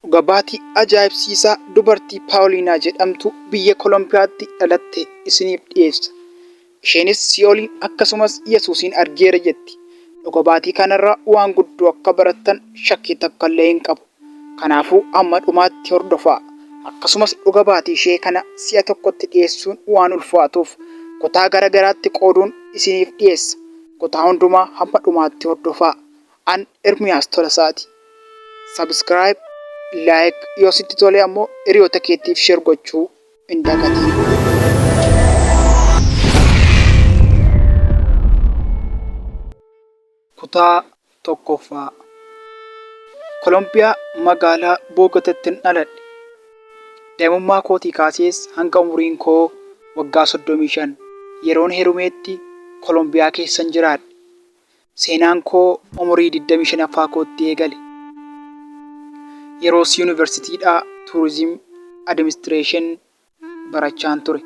Dhuga baatii ajaa'ibsiisaa dubartii Paawuliinaa jedhamtu biyya Kolombiyaatti dhalatte isiniif dhiyeessa. Isheenis Sii'ooliin akkasumas Yesuusiin argeera jetti. Dhuga baatii kanarraa waan guddoo akka barattan shakkii takkallee hin qabu. Kanaafuu hamma dhumaatti hordofaa. Akkasumas dhuga baatii ishee kana si'a tokkotti dhiyeessuun waan ulfaatuuf kutaa gara garaatti qooduun isiniif dhiyeessa. Kutaa hundumaa hamma dhumaatti hordofaa. An Ermiyaas Tolasaati. Subscribe, like yoo sitti tole ammoo hiriyoota keetiif share gochuu hin dagatiin. Kutaa 1ffaa. Kolombiyaa magaalaa Boogotattin dhaladhe. Daa'imummaa kootii kaasees hanga umuriin koo waggaa 35 yeroon heerumeetti Kolombiyaa keessan jiraadhe. Seenaan koo umurii 25ffaa kootti eegale. Yeroos Yuunivarsiitiidhaa Tourism Administration barachaan ture.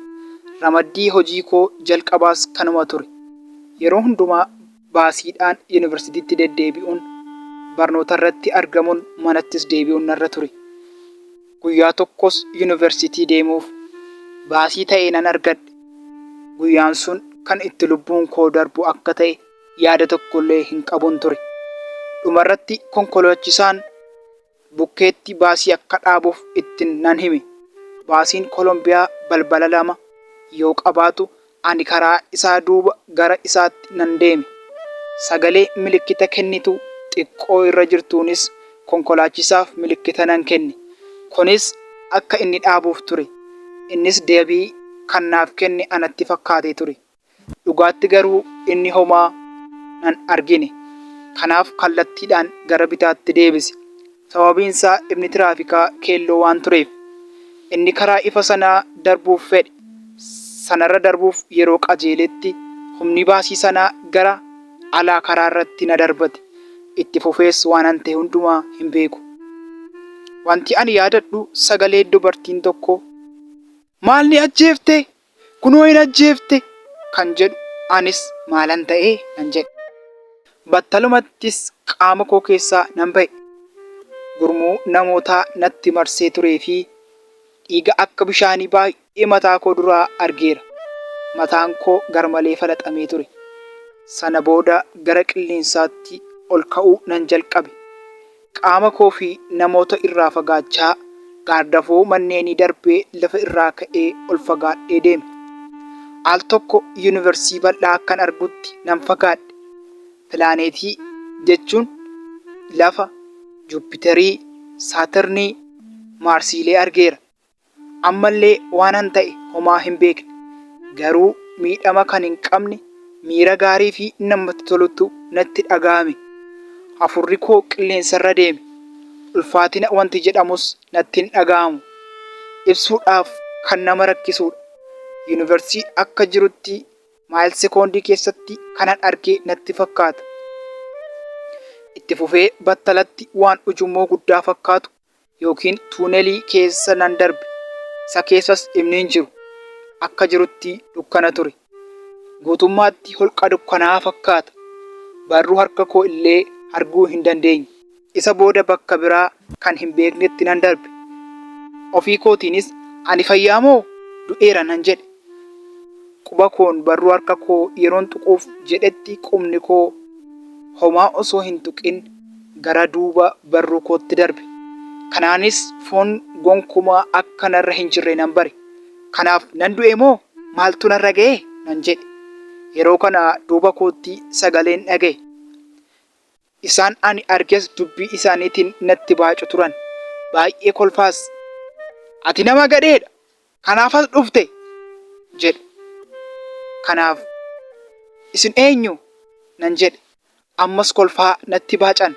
Ramaddii hojii koo jalqabaas kanuma ture. Yeroo hundumaa baasiidhaan yuunivarsiitiitti deddeebi'uun, barnootarratti argamuun manattis deebi'uun narra ture. Guyyaa tokkos yuunivarsiitii deemuuf baasii ta'e nan argadhe. Guyyaan sun kan itti lubbuun koo darbu akka ta'e yaada tokkollee hin qabun ture. Dhumarratti konkolaachisaan bukkeetti baasii akka dhaabuuf ittin nan hime. Baasiin Kolombiyaa balbala 2 yoo qabaatu ani karaa isaa duuba gara isaatti nan deeme. Sagalee milikkita kennitu xiqqoo irra jirtuunis konkolaachisaaf milikkita nan kenne. Kunis akka inni dhaabuuf ture. Innis deebii kan naaf kenne anatti fakkaatee ture. Dhugaatti garuu inni homaa nan argine. Kanaaf kallattiidhaan gara bitaatti deebise. Sababiinsaa ifni tiraafikaa keelloo waan tureef. Inni karaa ifa sanaa darbuuf fedhe. Sanarra darbuuf yeroo qajeeletti humni baasii sanaa gara alaa karaarratti na darbate. Itti fufees waanan ta'e hundumaa hin beeku. Wanti ani yaadadhu sagalee dubartiin tokko Maal ni ajjeeftee? Kunoo in ajjeefte! kan jedhu anis maalan ta'e? nan jedhe. Battalumattis qaama koo keessaa nan ba'e. Gurmuu namootaa natti marsee turee fi dhiiga akka bishaanii baay'ee mataa koo duraa argeera. Mataan koo garmalee falaxamee ture. Sana booda gara qilleensaatti ol ka'uu nan jalqabe. Qaama koo fi namoota irraa fagaachaa, gaardafoo manneenii darbee lafa irraa ka'ee ol fagaadhee deeme. Al tokko yuunivarsii bal'aa akkan argutti nan fagaadhe. Pilaaneetii jechuun lafa, Juuppiterii, Saatarnii, Maarsiilee argeera. Ammallee waanan ta'e homaa hin beekne. Garuu miidhama kan hin qabne, miira gaarii fi namatti tolutu natti dhaga'ame. Hafuurri koo qilleensarra deeme. Ulfaatina wanti jedhamus natti hin dhaga'amu. Ibsuudhaaf kan nama rakkisudha. Yuunivarsii akka jirutti maayil sekoondii keessatti kanan arge natti fakkaata. Itti fufee battalatti waan ujummoo guddaa fakkaatu yookiin tuunelii keessa nan darbe. Isa keessas ifni hin jiru. Akka jirutti dukkana ture. Guutummaatti holqa dukkanaa'aa fakkaata. Barruu harka koo illee arguu hin dandeenye. Isa booda bakka biraa kan hin beeknetti nan darbe. Ofii kootiinis ani fayyaa moo du'eera nan jedhe. Quba koon barruu harka koo yeroon tuquuf jedhetti qubni koo homaa osoo hin tuqin gara duuba barruu kootti darbe. Kanaanis foon gonkumaa akka narra hin jirre nan bare. Kanaaf nan du'e moo maaltu narra ga'e? nan jedhe. Yeroo kana duuba kootti sagaleen dhaga'e. Isaan ani arges dubbii isaaniitiin natti baacu turan. Baay'ee kolfaas. Ati nama gadheedha! Kanaaf as dhufte! jedhu. Kanaaf, Isin eenyu? nan jedhe. Ammas kolfaa natti baacan.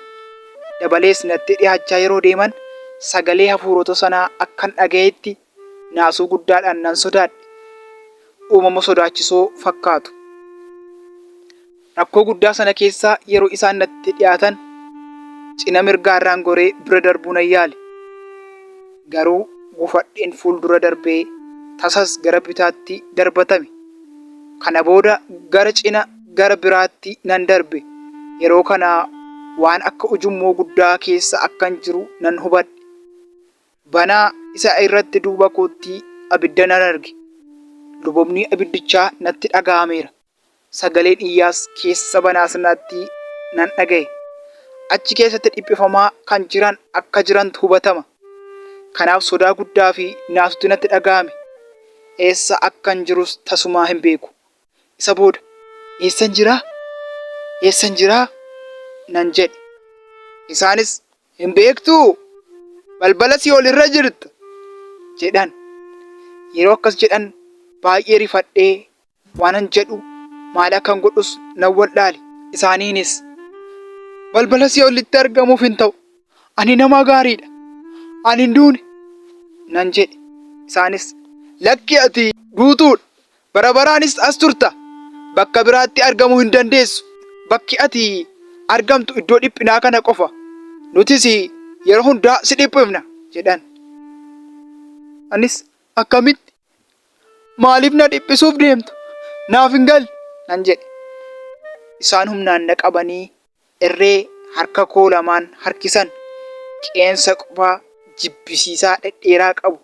Dabalees natti dhi'aachaa yeroo deeman, sagalee hafuurota sanaa akkan dhaga'etti naasuu guddaadhaan nan sodaadhe. Uumama sodaachisoo fakkaatu. Rakkoo guddaa sana keessaa yeroo isaan natti dhi'aatan, cina mirgaarraan goree bira darbuu nan yaale. Garuu gufadheen fuuldura darbee tasas gara bitaatti darbatame. Kana booda gara cina gara biraatti nan darbe. Yeroo kana waan akka ujummoo guddaa keessa akkan jiru nan hubadhe. Banaa isa irratti duuba kootti abidda nan arge. Lubobni abiddichaa natti dhaga'ameera. Sagaleen iyyaas keessa banaa sanaatti nan dhaga'e. Achi keessatti dhiphifamaa kan jiran akka jirantu hubatama. Kanaaf sodaa guddaa fi naasuutu natti dhaga'ame. Eessa akkan jirus tasumaa hin beeku. Isa booda, Eessan jiraa? Eessan jiraa? nan jedhe. Isaanis, Hin beektuu? Balbala si'ool irra jirta jedhan. Yeroo akkas jedhan baay'ee rifadhee waanan jedhu maal akkan godhus nan wal'aale. Isaaniinis, Balbala si'oolitti argamuuf hin ta'u. Ani nama gaariidha. Ani hin duune nan jedhe. Isaanis, Lakki ati duutuudha. Bara baraanis as turta. Bakka biraatti argamuu hin dandeessu. Bakki ati argamtu iddoo dhiphinaa kana qofa. Nutis yeroo hundaa si dhiphifna jedhan. Anis akkamitti? Maaliif na dhiphisuuf deemtu? Naaf hin galle nan jedhe. Isaan humnaan na qabanii irree harka koo lamaan harkisan. Qeensa qofaa jibbisiisaa dhedheeraa qabu.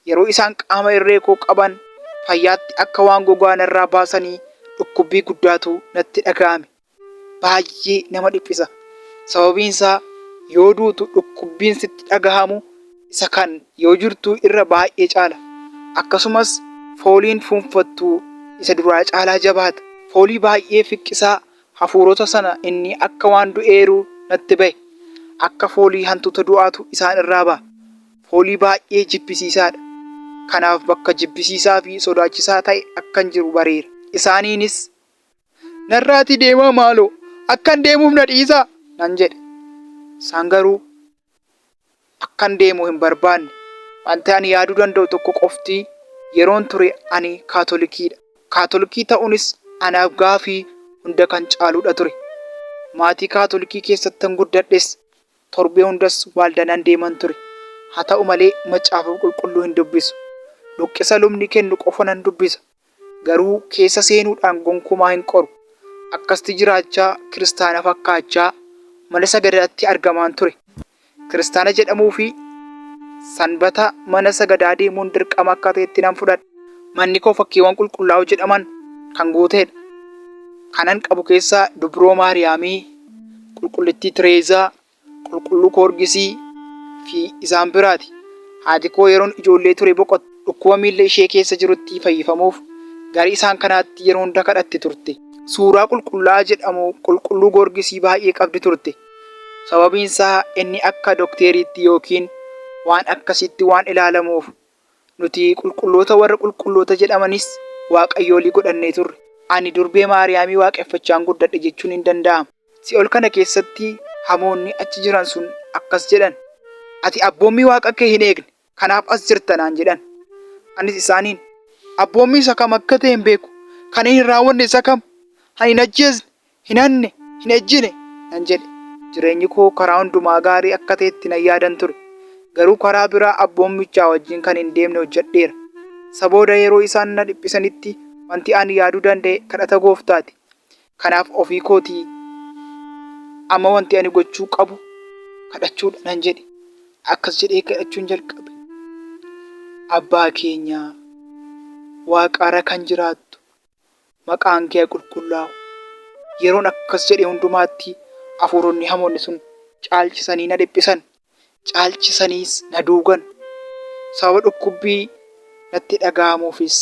Yeroo isaan qaama irree koo qaban fayyaatti akka waan gogaa narraa baasanii dhukkubbii guddaatu natti dhaga'ame. Baay'ee nama dhiphisa. Sababiin isaa yoo duutu dhukkubbiin sitti dhagahamu isa kan yoo jirtuu irra baay'ee caala. Akkasumas fooliin fuunfattu isa duraa caalaa jabaata. Foolii baay'ee fiqqisaa hafuurota sana inni akka waan du'eeruu natti bahe. Akka foolii hantuuta du'aatu isaan irraa baha. Foolii baay'ee jibbisiisaa dha. Kanaaf bakka jibbisiisaa fi sodaachisaa ta'e akkan jiru bareera. Isaaniinis, Narraatii deemaa maaloo! Akkan deemuuf na dhiisaa! nan jedhe. Isaan garuu akkan deemu hin barbaanne. Wanti ani yaaduu danda'u tokko qofti yeroon ture ani Kaatolikii dha. Kaatolikii ta'uunis anaaf gaafii hunda kan caaludha ture. Maatii Kaatolikii keessattan guddadhes. Torbee hundas waaldaa nan deeman ture. Haa ta'u malee Macaafa Qulqulluu hin dubbisu. Luqqisa lubni kennu qofa nan dubbisa. Garuu keessa seenuudhaan gonkumaa hin qoru. Akkasitti jiraachaa kiristaana fakkaachaa mana sagadaatti argamaan ture. Kiristaana jedhamuu fi Sanbata mana sagadaa deemuun dirqama akka ta'etti nan fudhadha. Manni koo fakkiiwwan qulqullaa'oo jedhaman kan guuteedha. Kanan qabu keessaa Dubroo Maariyaamii, Qulqullittii Tireezaa, Qulqulluu Koorgisii fi isaan biraati. Haati koo yeroon ijoollee ture boqotte. Dhukkuba miilla ishee keessa jirutti fayyifamuuf gara isaan kanaatti yeroo hunda kadhatti turte. Suuraa qulqullaa'aa jedhamu Qulqulluu Goorgisii baay'ee qabdi turte. Sababiin isaa inni akka dokteeriitti yookiin waan akkasiitti waan ilaalamuuf. Nuti qulqulloota warra qulqulloota jedhamanis waaqayyoolii godhannee turre. Ani durbee Maariyaamii waaqeffachaan guddadhe jechuun in danda'ama. Si'ol kana keessatti hamoonni achi jiran sun akkas jedhan, Ati abboommii Waaqa kee hin eegne, kanaaf as jirta naan jedhan. Anis isaaniin, Abboommii isa kam akka ta'e hin beeku, kanin hin raawwanne isa kam? Ani hin ajjeesne, hin hanne, hin ejjine nan jedhe. Jireenyi koo karaa hundumaa gaarii akka ta'etti nan yaadan ture. Garuu karaa biraa abboommichaa wajjin kan hin deemne hojjedheera. Isa booda yeroo isaan na dhiphisanitti wanti ani yaaduu danda'e kadhata Gooftaati. Kanaaf ofii kootii amma wanti ani gochuu qabu kadhachuudha nan jedhe. Akkas jedhee kadhachuun jalqabe. Abbaa keenya waaqarra kan jiraattu maqaan kee haa qulqullaa'u. Yeroon akkas jedhe hundumaatti hafuuronni hamoonni sun caalchisanii na dhiphisan, caalchisaniis na duugan. Sababa dhukkubbii natti dhaga'amuufis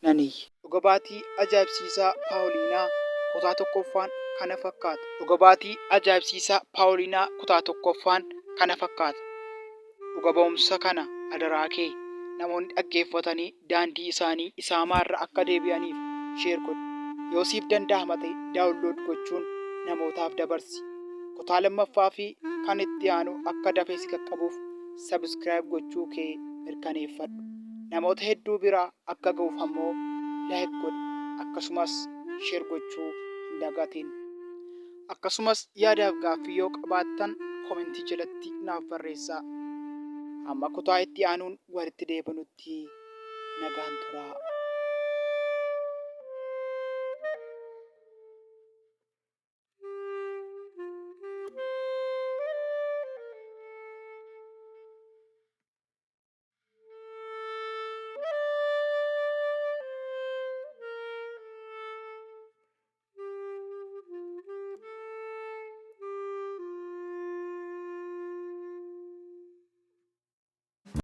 nan iyye. Dhuga baatii ajaa'ibsiisaa Paawuliinaa kutaa tokkoffaan kana fakkaata. Dhuga baatii ajaa'ibsiisaa Paawuliinaa kutaa tokkoffaan kana fakkaata. Dhuga ba'umsa kana adaraa kee namoonni dhaggeeffatanii daandii isaanii isa hamaa irra akka deebi'aniif share godhi. Yoo siif danda'ama ta'e download gochuun namootaaf dabarsi. Kutaa lammaffaa fi kan itti aanu akka dafee si qaqqabuuf subscribe gochuu kee mirkaneeffadhu. Namoota hedduu bira akka ga'uuf ammoo like godhi akkasumas share gochuu hin dagatin. Akkasumas yaadaaf gaaffii yoo qabaattan comment jalatti naaf barreessaa. Hamma kutaa itti aanuun walitti deebinutti nagaan turaa.